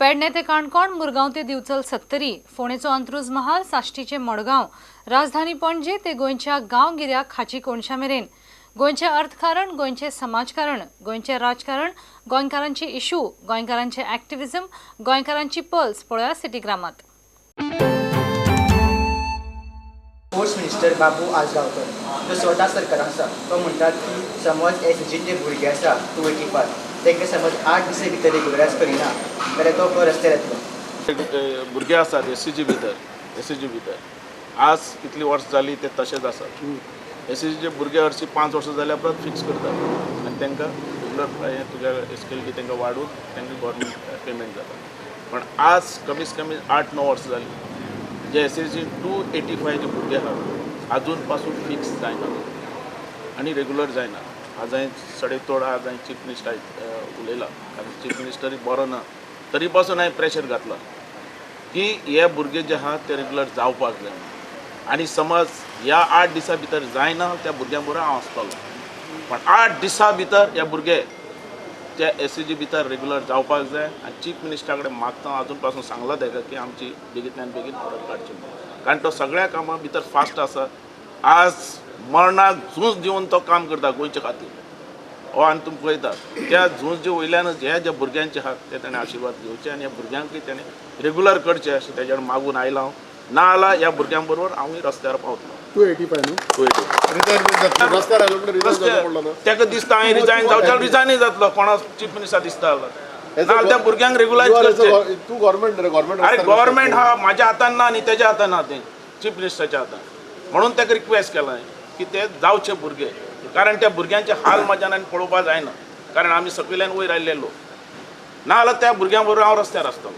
पेडणे ते काणकोण, मुरगांव ते दिवचल सत्तरी, फोंडेचो अंत्रुज महाल, साश्टीचे मडगांव, राजधानी पणजे ते गोंयच्या गांवगिऱ्या खाची कोनशा मेरेन गोंयचें अर्थकारण, गोंयचें समाजकारण, गोंयचें राजकारण, गोंयकारांची इशू, गोंयकारांचें ॲक्टिविझम, गोंयकारांची पल्स पळोवया सिटीग्रामात. स्पोर्ट्स मिनिस्टर बाबू आजगांवकर जो स्वता सरकारान आसा, तो म्हणटा की समज एसएसजीन जे भुरगे आसा 285, तांकां समज 8 दिसा भितर रेगुलरायज करिना जाल्यार तो रस्त्यार येतलो. भुरगे आसात एससीजी भितर. एससीजी भितर आज कितलीं वर्सां जालीं ते तशेंच आसात. एससीजीचे भुरगे हरशीं 5 वर्सां जाल्या उपरांत फिक्स करतात आनी तांकां रेगुलर हें तुज्या स्केल बी तांकां वाडून तांकां गव्हर्मेंट पेमेंट जाता. पण आज कमीत कमी 8-9 वर्सां जालीं, जे एसएसजी 285 जे भुरगे आहात, आजून पासून फिक्स जायना आनी रेगुलर जायना. आज हांवें सडेतोड, आज हांवें चीफ मिनिस्टर उलयलां, कारण चीफ मिनिस्टरूय बरो ना, तरी पासून हांवें प्रेशर घातला की हे भुरगे जे आहात ते रेगुलर जावपाक जाय. आनी समज ह्या 8 दिसां भितर जायना, त्या भुरग्यां बरोबर हांव आसतलो. पण 8 दिसां भितर हे भुरगे त्या एसएसजी भितर रेगुलर जावपाक जाय. आनी चीफ मिनिस्टरा कडेन मागता, अजून पासून सांगलां ताका की आमची बेगींतल्यान बेगीन ऑर्डर काडची म्हणून, कारण तो सगळ्या कामां भितर फास्ट आसा. आज मरणाक झूज दिवन तो काम करता गोंयच्या खातीर हो. आनी तुमी पळयतात, त्या झूज वयल्यानच ह्या ज्या भुरग्यांचे आहात ते ताणें आशिर्वाद घेवचे आनी ह्या भुरग्यांकूय ताणें रेगुलर करचे अशें तेज्या कडेन मागून आयला हांव. ना जाल्यार ह्या भुरग्यां बरोबर हांवूय रस्त्यार पावतलो. 285 न्हू? 280. रिटायरमेंट जातली, रस्त्यार आयलो म्हणून रिजायन जावचो पडलो ना? ताका दिसता हांवें रिजायन जावचें, रिजायनूय जातलो. कोणा चीफ मिनिस्टर दिसता जाल्यार, ना त्या भुरग्यांक रेगुलरायज करचें. तूं गव्हर्मेंट रे, गव्हर्मेंट. अरे, गव्हर्मेंट हा माझ्या हातान ना आनी तेज्या हातान ना, तें चीफ मिनिस्टराच्या हातान. म्हणून ताका रिक्वेस्ट केलां की ते जावचे भुरगे, कारण त्या भुरग्यांचे हाल म्हाज्यान आनी पळोवपाक जायना, कारण आमी सकयल्यान वयर आयिल्ले लोक. ना जाल्यार त्या भुरग्यां बरोबर हांव रस्त्यार आसतलो.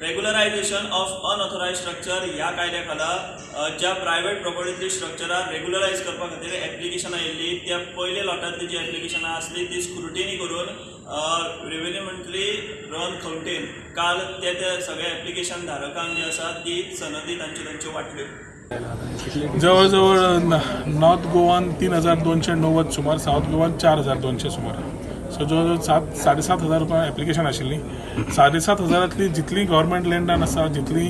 रेग्युलरायझेशन ऑफ अनऑथोरायज स्ट्रक्चर ह्या कायद्या खाला ज्या प्रायव्हेट प्रॉपर्टीतली स्ट्रक्चरां रेग्युलरायज करपा खातीर एप्लिकेशनां येयल्ली, त्या पयल्या लॉटांतली जी एप्लिकेशनां आसली ती स्क्रुटिनी करून रेव्हेन्यू मंत्री रोहन खंवटेन काल ते ते सगळे एप्लिकेशन धारकांक जे आसा ती सनदी तांच्यो तांच्यो वांटल्यो. जवळजवळ नॉर्थ गोवान 3290 सुमार, सावथ गोवान 4200 सुमार. सो जवळ जवळ 7, 7500 रुपया एप्लिकेशन आशिल्ली. 7500तली जितली गव्हर्मेंट लँडान आसा, जितली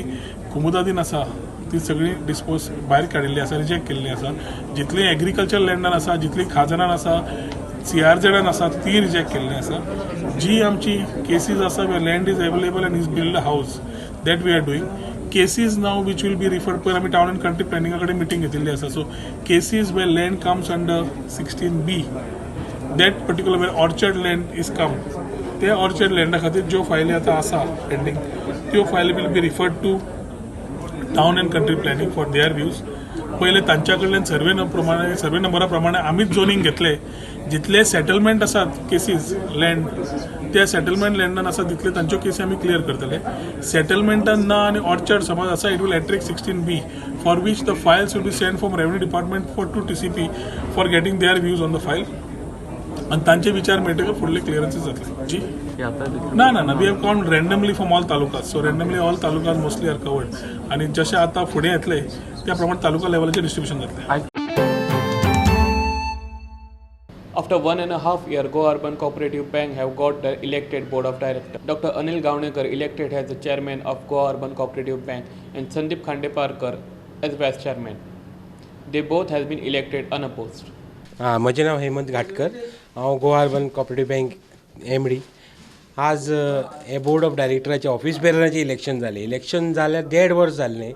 कुमुदादीन आसा, ती सगळी डिस्पोज भायर काडिल्ली आसा, रिजेक्ट केल्ली आसा. जितली एग्रीकल्चर लँडान आसा, जितली खाजनान आसा, सीआरझेडान आसा, ती रिजेक्ट केल्ली आसा. जी आमची केसीस आसा where land is available and is build a house, that we are doing. Cases now which will be referred, पयर आमी टावन अँड कंट्री प्लॅनिंगा कडेन मिटींग घेतिल्ली आसा. So cases where land comes under 16B, that particular where orchard land is come, ते orchard लँडा खातीर ज्यो फायली आतां आसा पेंडींग, त्यो फायली will be referred to Town and Country Planning for their views. पयले तांच्या कडल्यान सर्वे प्रमाणे, सर्वे नंबरा प्रमाणे आमीच झोनींग घेतले. जितले सेटलमेंट आसात केसीस लँड, त्या सेटलमेंट लँडान आसा तितले तांच्यो केसी आमी क्लियर करतले. सेटलमेंटान ना आनी ऑर्चर्ड समज आसा, it will attract 16B, for which the files will be send from Revenue Department for to TCP for getting their views on the file. आनी तांचे विचार मेळटकर फुडले क्लियरन्सीस जातले. जी ना ना ना, we have gone randomly from all talukas, so randomly all talukas mostly are covered. आनी जशें आतां फुडें येतले त्या प्रमाणे तालुका लेवलाचेर डिस्ट्रिब्युशन जातलें. After 1.5 year, Goa Urban Cooperative Bank have got the elected board of directors. Dr. Anil Gaonekar elected as the chairman of Goa Urban Cooperative Bank and Sandeep Khandeparkar as vice chairman. They both has been elected unopposed. हां, म्हजें नांव हेमंत घाटकर. हांव Goa urban cooperative bank MD. आज हे board of डायरेक्टराचे, office बेरराचें election जालें. Election जाल्यार देड वर्स जाल्लें,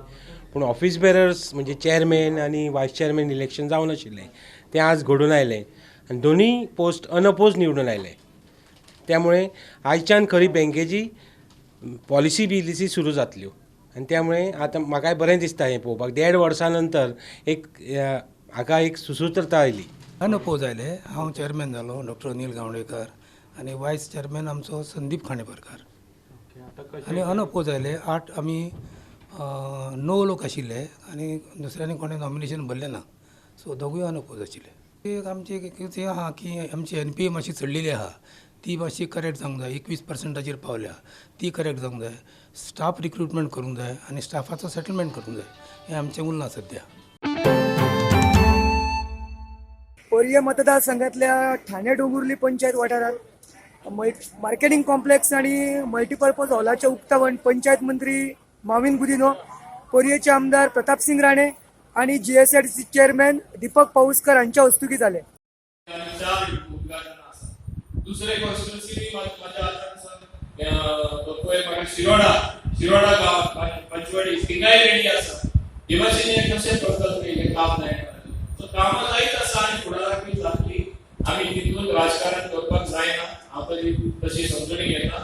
पूण ऑफिस बेरर्स म्हणजे चॅरमॅन आनी वायस चॅरमॅन इलेक्शन जावनाशिल्लें. तें आज घडून आयलें आनी दोनूय पोस्ट अनअपोज निवडून आयले. त्यामुळे आयच्यान खरी बँकेची पॉलिसी बिलिसी सुरू जातल्यो आनी त्यामुळे आतां म्हाकाय बरें दिसता हें पळोवपाक. देड वर्सां नंतर एक हाका एक सुसूत्रता आयली. अनअपोज आयले. हांव चेअरमॅन जालो, डॉक्टर अनील गावणेकर, आनी वायस चेअरमॅन आमचो संदीप खांडेपारकार. आनी अनअपोज आयले आठ आमी, णव लोक आशिल्ले आनी दुसऱ्यांनी कोणें नॉमिनेशन भरलें ना. सो दोगूय अनअपोज आशिल्ले. एक आमची कितें आहा की आमची एनपीए मातशी चडलेली आहा, ती मातशी करेक्ट जावंक जाय. 21 पर्संटाचेर पावल्या, ती करेक्ट जावंक जाय. स्टाफ रिक्रुटमेंट करूंक जाय आनी स्टाफाचो सेटलमेंट करूंक जाय. हें आमचें उरलां सद्या. पर्ये मतदारसंघातल्या ठाणे डोंगुर्ली पंचायत वाठारात मार्केटिंग कॉम्प्लेक्स आणि मल्टीपर्पज हॉलाचे उक्तावण पंचायत मंत्री माविन गुदिनो, पोरयेचे आमदार प्रतापसिंग राणे आणि जीएसआरसी चेअरमॅन दीपक पाऊसकर हांच्या हस्तुकी जाले. दुसरे कॉन्स्टिट्युन्सी माझ्या पळय म्हाका शिरोडा शिरोडा गांव पंचवाडी थिंगाय रेडी आसा. हे भाशेन कशें करतात हें काम जायना. सो कामां जायत आसा आनी फुडाराकूय जातली. आमी तितून राजकारण करपाक जायना, हांव तशी समजणी घेता.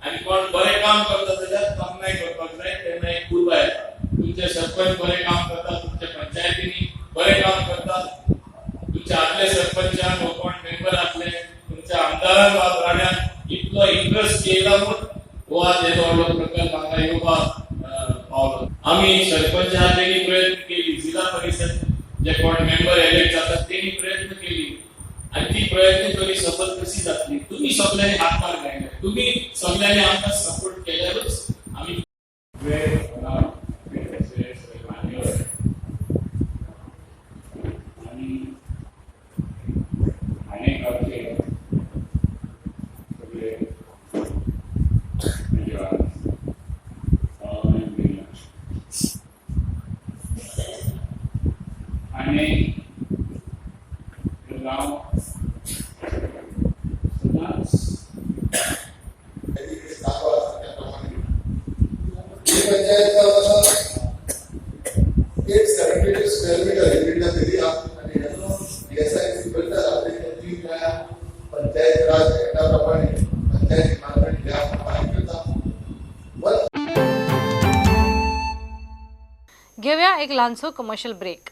आनी कोण बरें काम करता जाल्यार तोखणाय करपाक जाय, तेन्ना एक उर्बा येता. तुमचे सरपंच बरें काम करता, तुमच्या पंचायतींनी बरें काम करता, तुमच्या आदले सरपंचान वा कोण मेंबर आसले, तुमच्या आमदारान वा राण्यान इतलो इंट्रस्ट केला म्हूण हो आज येदो व्हडलो प्रकल्प हांगा येवपाक पावलो. आमी सरपंचान तेणी प्रयत्न केली, जिल्हा परिशद जे कोण मेंबर एलेक्ट जातात तेणी प्रयत्न केली आनी ती प्रयत्न तरी सफल कशी जातली. तुमी सगळ्यांनी हातभार घायले, तुमी सगळ्यांनी आमकां सपोर्ट केल्यारूच आमी घेऊया एक लहानसो कमर्शियल ब्रेक.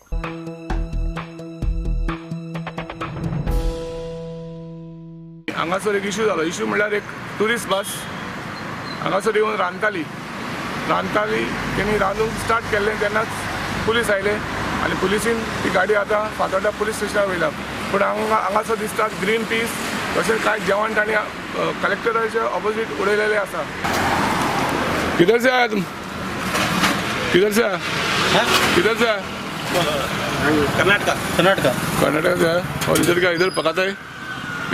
हांगासर एक इशू जालो. इशू म्हणल्यार एक ट्युरिस्ट बस हांगासर येवन रांदताली रांदताली तेणी रांदूंक स्टार्ट केल्लें तेन्नाच पुलीस आयले आनी पुलिसीन ती गाडी आतां फातोड्डा पुलीस स्टेशनार वयला. पूण हांगासर दिसता ग्रीन पीस तशेंच कांय जेवण तांणी कलेक्टराच्या ऑपोजीट उडयलेलें आसा. किधर से आया तुम? किधर से आया? किधर से आया? कर्नाटका. कर्नाटका. कर्नाटका से आया. और इधर क्या इधर पकाता है?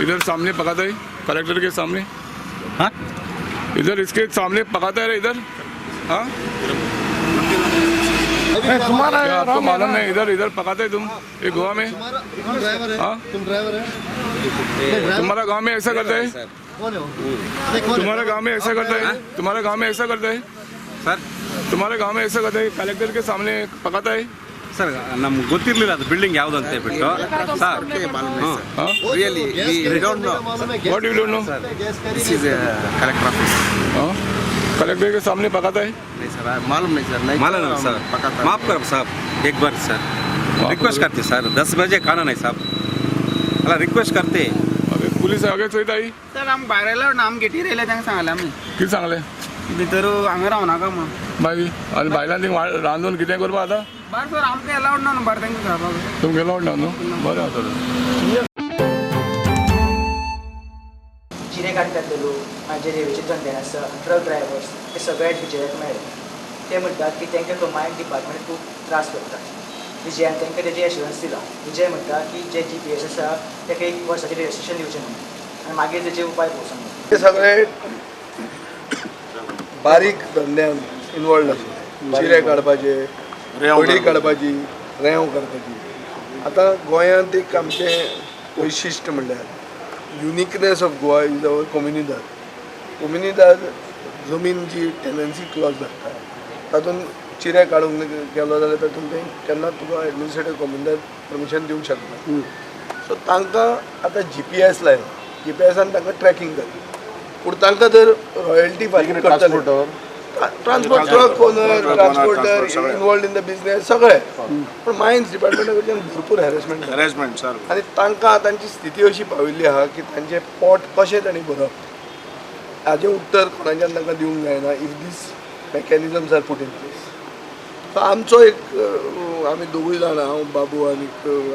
इधर सामने पकाता है कलेक्टर के सामने. हाँ, इधर इसके सामने पकाता है इधर. हाँ, तुम्हारा आपको मालूम नहीं? इधर इधर पकाते है तुम ये गोवा में. हाँ, तुम ड्राइवर है? तुम्हारा गांव में ऐसा करता है? तुम्हारा गांव में ऐसा करता है? तुम्हारा गांव में ऐसा करता है सर? तुम्हारे गांव में ऐसा करता है कलेक्टर के सामने पकाता है? ಸರ್, ನಮ್ಗೆ ಗೊತ್ತಿರಲಿಲ್ಲ ಅದು ಬಿಲ್ಡಿಂಗ್ ಯಾವ್ದು ಅಂತ ಹೇಳ್ಬಿಟ್ಟು sir. Really we don't know. What you don't know? This is collector office. Collector K सामने पकाता है? नहीं सर, मालूम नहीं सर. नहीं मालूम नहीं सर. पकाता माफ करो साहब, एक बार सर रिक्वेस्ट करते सर. 10 बजे खाना नहीं साहब, अला रिक्वेस्ट करते. अरे पुलिस आगे चोयता आई सर. आम भायर आयलो ना, आम गेटीर येयले तांकां सांगलें आमी. कितें सांगलें? भितर हांगा रावनाका म्हणून. मागीर आनी बायलां थिंग रांदून कितें करपा आतां? बार सर आमकां एलावड ना न्हू बार तांकां खावपाक. तुमकां एलावड ना न्हू? बरें आसा. चिरे काडटातले लोक, मागीर जे रेवेचे धंद्यान आसा, ट्रक ड्रायव्हर्स, ते सगळे विजयाक मेळ्ळे. ते म्हणटात की तांकां कमांड डिपार्टमेंट खूब त्रास करता. विजयान तांकां तेजें एश्युरन्स दिलां. विजय म्हणटा की जे जीपीएस आसा ताका एक वर्साचें रजिस्ट्रेशन दिवचें म्हणून आनी मागीर तेजे उपाय पळोवचो म्हणून. ते सगळे बारीक धंद्यान इनवॉल्ड आसा. चिरे काडपाचे, बडी काडपाची, रेंव काडपाची. आतां गोंयांत एक आमचें वैशिश्ट म्हणल्यार uniqueness of Goa is our Comunidade. Comunidade जमीन जी टेनन्सी क्लॉज लागता तातूंत चिरे काडूंक गेलो जाल्यार तातूंत ते केन्ना तुका एडमिनिस्ट्रेटीव कोमुनिदाद परमिशन दिवंक शकना. सो तांकां आतां जीपीएस लायला. जीपीएसान तांकां ट्रॅकिंग जाता. पूण तांकां जर रॉयल्टी फारीक करतले transport truck owner, transporter involved in the business सगळे. पूण मायन्स डिपार्टमेंटा कडल्यान भरपूर हॅरेसमेंट हॅरेसमेंट सर. आनी तांकां तांची स्थिती अशी पाविल्ली आहा की तांचें पोट कशें तांणी भरप हाजें उत्तर कोणाच्यान तांकां दिवंक जायना if these mechanisms are put in place. So आमचो एक आमी दोगूय जाणां, हांव बाबू आनी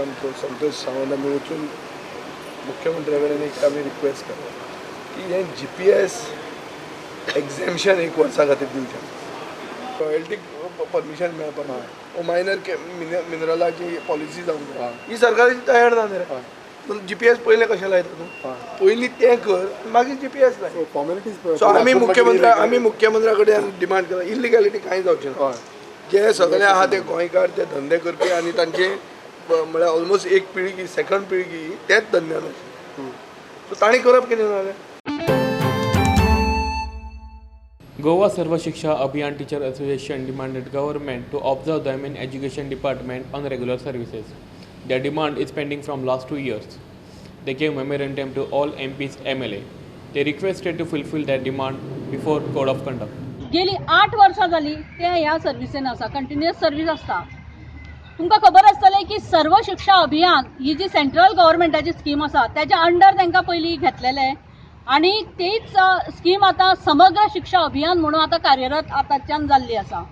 आमचो संतोष सावंत, आमी वचून मुख्यमंत्र्या कडेन एक आमी रिक्वेस्ट करता की हें जीपीएस एक्झेम्पशन एक वर्सा खातीर दिवचें. रॉयल्टी परमिशन मेळपाक ना, ओ मायनर मिनरलाची पॉलिसी जावंक जाय. ही सरकाराची तयार ना रे. जीपीएस पयलें कशें लायता तूं? पयलीं तें कर, मागीर जीपीएस लाय. फॉर्मेलिटीज. सो आमी मुख्यमंत्र्या कडेन डिमांड केला, इलिगॅलिटी कांय जावचें ना. जे सगळे आहा ते गोंयकार, ते धंदे करपी आनी तांचे म्हळ्यार ऑलमोस्ट एक पिळगी, सेकंड पिळगी तेच धंद्यान आशिल्ली. सो तांणी करप कितें जालें? Goa Sarva Shiksha Abhiyan Teacher Association demanded government to observe them in education department on regular services. Their demand is pending from last 2 years. They gave memorandum to all MPs, MLA. They requested to fulfill their demand before code of conduct. गेली 8 वर्सां जाली ते ह्या सर्विसेन आसा, continuous service आसता. तुमकां खबर आसतलें की सर्व शिक्षा अभियान ही जी सेंट्रल गव्हर्मेंटाची स्कीम आसा त्याच्या अंडर तांकां पयलीं घेतलेलें आनी तीच स्कीम आतां समग्र शिक्षा अभियान म्हणून आतां कार्यरत आतांच्यान जाल्ली आसा.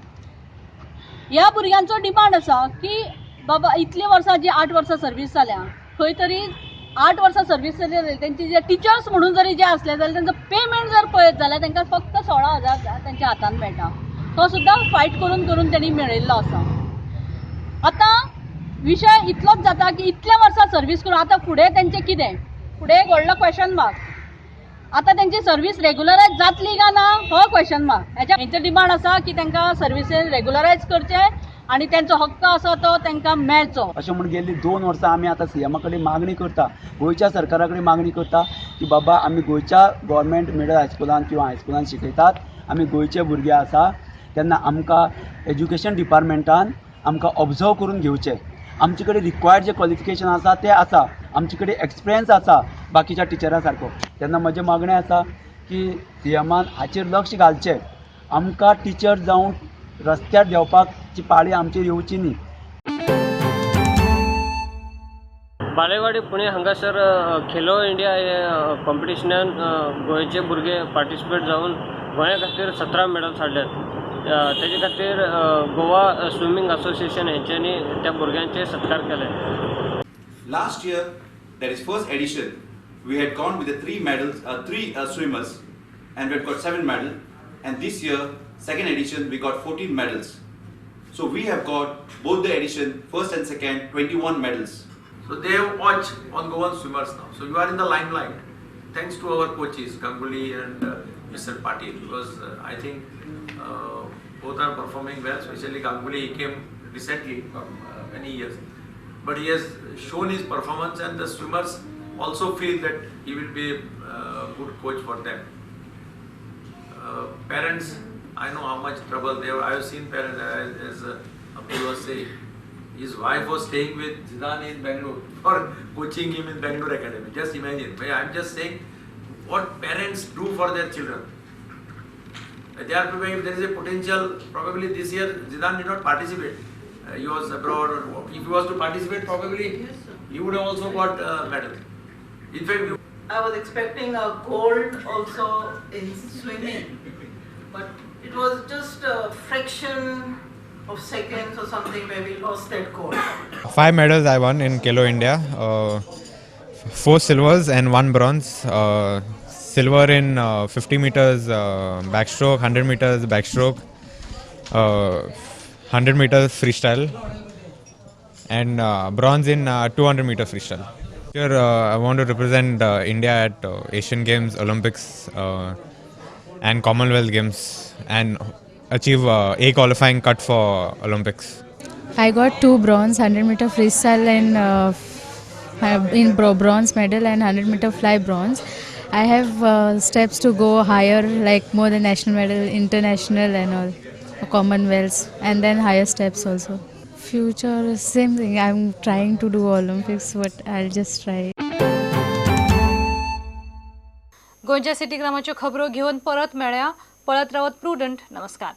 ह्या भुरग्यांचो डिमांड आसा की बाबा इतलीं वर्सां जी 8 वर्सां सर्वीस जाल्या, खंय तरी 8 वर्सां सर्वीस जाली तेंची जे टिचर्स म्हणून जरी जे आसले जाल्यार तेंचो पेमेंट जर पळयत जाल्यार तांकां फक्त 16,000 तेंच्या हातान मेळटा, तो सुद्दां फायट करून करून तेणी मेळयल्लो आसा. आतां विशय इतलोच जाता की इतल्या वर्सां सर्वीस करून आतां फुडें तेंचें कितें, फुडें एक व्हडलो क्वेशन मार्क. आतां तेंची सर्वीस रेगुलरायज जातली काय ना हो क्वेशन मार्क. हेच्या हेंचो डिमांड आसा की तांकां सर्विसेस रेगुलरायज करचे आनी तेंचो हक्क आसा तो तांकां मेळचो. अशें म्हूण गेल्ली 2 वर्सां आमी आतां सीएमा कडेन मागणी करता, गोंयच्या सरकारा कडेन मागणी करता की बाबा आमी गोंयच्या गव्हर्मेंट मिडल हायस्कुलान किंवा हायस्कुलान शिकयतात, आमी गोंयचे भुरगे आसा, तेन्ना आमकां एज्युकेशन डिपार्टमेंटान आमकां ऑब्जर्व करून घेवचें. आमचे कडेन रिक्वायर्ड जे क्वॉलिफिकेशन आसा तें आसा, आमचे कडेन एक्सपिरियन्स आसा बाकीच्या टिचरां सारको. तेन्ना म्हजें मागणें आसा की सीएमान हाचेर लक्ष घालचें, आमकां टिचर जावन रस्त्यार देंवपाची पाळी आमचेर येवची न्ही. बालेवाडी पुणे हांगासर खेलो इंडिया हे कॉम्पिटिशनान गोंयचे भुरगे पार्टिसिपेट जावन गोंया खातीर 17 मेडल्स हाडल्यात. तेजे खातीर गोवा स्विमींग असोसिएशन हेंच्यांनी त्या भुरग्यांचे सत्कार केले. Last year, that is first edition, we had gone with the 3 medals, 3 swimmers, and we had got 7 medals. And this year, second edition, we got 14 medals. So we have got both the edition, first and second, 21 medals. So they have watch on Goan swimmers now. So you are in the limelight, thanks to our coaches Ganguly and Mr. Patil, because I think both are performing well. Especially Ganguly, he came recently from many years, but he has shown his performance, and the swimmers also feel that he will be a good coach for them. Parents, I know how much trouble they have. I have seen parents, as Abdul was saying, his wife was staying with Zidane in Bangalore for coaching him in Bangalore Academy. Just imagine. I am just saying what parents do for their children. They are preparing. If there is a potential, probably this year Zidane did not participate. He was abroad. Or if he was to participate, probably he would have also got a medal. In fact, I was expecting a gold also in swimming, but it was just a fraction of seconds or something where we lost that gold. 5 medals I won in Khelo India, 4 silvers and 1 bronze. Silver in 50 meters backstroke, 100 meters backstroke, 100 meters freestyle, and bronze in 200 meter freestyle. Here I want to represent India at Asian Games, Olympics, and Commonwealth Games, and achieve a qualifying cut for Olympics. I got 2 bronze, 100 meter freestyle and in bronze medal and 100 meter fly bronze. I have steps to go higher, like more than national medal, international and all, Commonwealths, and then higher steps also. Future, same thing. I'm trying to do Olympics, but I'll just try. गोंयच्या सिटीग्रामाच्यो खबरो घेवन परत मेळया. पळत रावत prudent. नमस्कार.